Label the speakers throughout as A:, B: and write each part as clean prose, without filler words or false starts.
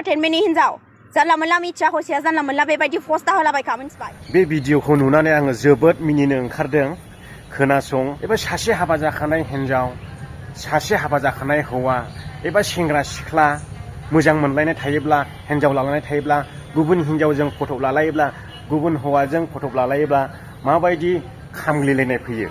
A: एन्टारटेनमेन्टनि हिनजाव जानला मोनला मिथिया हसिया जानला मोनला बेबायदि पस्टआ होलाबायखा मिथिबाय।
B: बे भिडिअखौ नुनानै आङो जोबोद मिनिनो ओंखारदों। खोनासं एबा सासे हाबा जाखानाय हिनजाव सासे हाबा जाखानाय हौवा एबा सेंग्रा सिख्ला मोजां मोनलायनाय थायोब्ला हिनजाव लालायनाय थायोब्ला गुबुन हिनजावजों फट' लालायोब्ला गुबुन हौवाजों फट' लालायोब्ला माबायदि खामग्लिलायनाय फैयो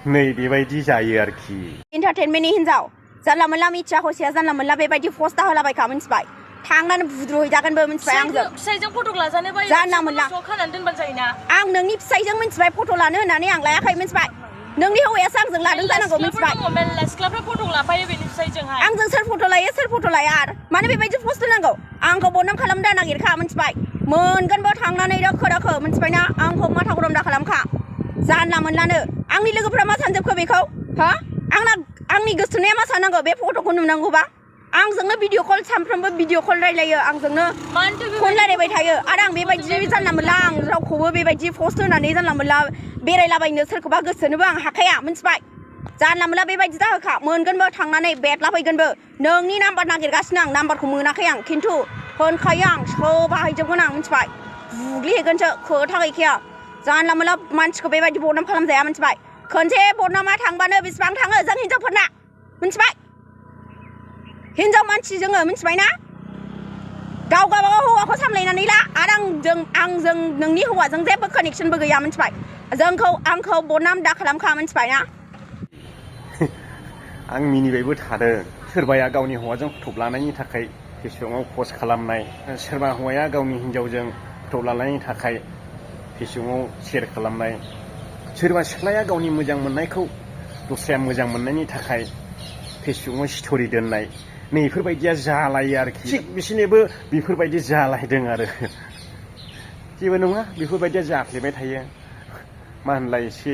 B: नै बेबायदि जायो आरोखि।
A: एन्टारटेनमेन्टनि हिनजाव जानला मोनला मिथिया हसिया जानला मोनला बेबायदि पस्टआ होलाबायखा मिथिबाय। थांनानै बुद्रुहैजागोनबो मिथिबाय आंजों।
C: फिसाइजों फट' लाजानो बायो
A: जानला मोनला
C: खानानै दोनबानो जायोना।
A: आं नोंनि फिसाइजों मिथिबाय फट' लानो होननानै आं लायाखै मिथिबाय। नोंनि हौवायासो आंजों लादों जानांगौ मिथिबाय।
C: मेल्ला सिख्लाफ्रा फट' लाफायो बेनि फिसाइजोंहाय।
A: आंजों सोर फट' लायो सोर फट' लाया आरो मानो बेबायदि पस्ट होनांगौ। आंखौ बदनाम खालामनो नागिरखा मिथिबाय। मोनगोनबो थांनानै दोखो दोखो मिथिबायना। आंखौ माथा गरम दा खालामखा जानला मोनलानो। आंनि लोगोफ्रा मा सानजोबखो बेखौ हो आंनि गोसोथोनाया मा साननांगौ बे फट'खौ नुनांगौबा। आंजोंनो भिडिअ कल सानफ्रोमबो भिडिअ कल रायलायो आंजोंनो फन रायलायबाय थायो आरो आं बेबायदि जानला मोनला आं रावखौबो बेबायदि पस्ट होनानै जानला मोनला बेरायलाबायनो सोरखौबा गोसोनोबो आं हाखाया मिथिबाय। जानला मोनला बेबायदि जाहोखा मोनगोनबो थांनानै बेदलाफैगोनबो। नोंनि नाम्बार नागिरगासिनो आं नाम्बारखौ मोनाखै आं खिन्थु होनखायो आं सोबाहायजोबगोन आं मिथिबाय। बुग्लिहैगोनसो खोथा गैखाया। जानला मोनला मानसिखौ बेबायदि बदनाम खालामजाया मिथिबाय। खनसे बदनामा थांबानो बेसेबां थाङो जों हिनजावफोरना मिथिबाय। हिनजाव मानसि जोङो मिथिबायना। गाव गावबागाव हौवाखौ सामलायनानै ला आरो आंजों नोंनि हौवाजों जेबो कानेक्सनबो गैया मिथिबाय। आंखौ बदनाम दा खालामखा मिथिबायना।
B: आं मिनिबायबो थादों। सोरबाया गावनि हौवाजों फट' लानायनि थाखाय फेसबुकआव पस्ट खालामनाय सोरबा हौवाया गावनि हिनजावजों फट' लानायनि थाखाय फेसबुकआव शेयार खालामनाय सोरबा सिख्लाया गावनि मोजां मोननायखौ दस्राया मोजां मोननायनि थाखाय फेसबुकआव स्ट'रि दोननाय नै बेफोरबायदिया जालायो आरोखि। थिग बिसोरनोबो बेफोरबायदि जालायदों आरो जेबो नङा बेफोरबायदिया जाफ्लेबाय थायो। मा होनलाय एसे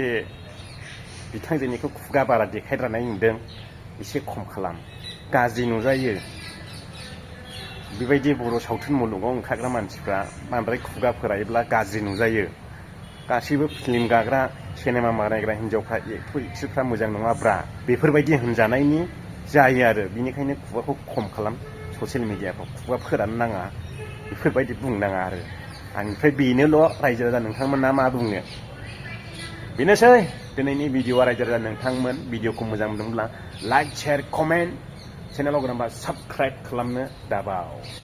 B: बिथांजोनिखौ खुगा बारा देखायद्रानाय नुदों एसे खम खालाम। गाज्रि नुजायो बेबायदि बर' सावथुन मुलुगाव ओंखारग्रा मानसिफ्रा बांद्राय खुगा फोरायोब्ला गाज्रि नुजायो। गासैबो फिल्म गाग्रा सिनेमा बानायग्रा हिनजावफ्रा एक्ट्रिसफ्रा मोजां नङाब्रा बेफोरबायदि होनजानायनि जायो आरो। बिनिखायनो खुगाखौ खम खालाम ससियेल मिडियाखौ खुगा फोरानो नाङा बेफोरबायदि बुंनाङा आरो आंनिफ्राय बेनोल'। रायजो राजा नोंथांमोना मा बुंनो बेनोसै दिनैनि भिडिअआ। रायजो राजा नोंथांमोन भिडिअखौ मोजां मोनदोंब्ला लाइक शेयार कमेन्ट चेनेलाव गोनांबा साबस्क्राइब खालामनो दाबाव।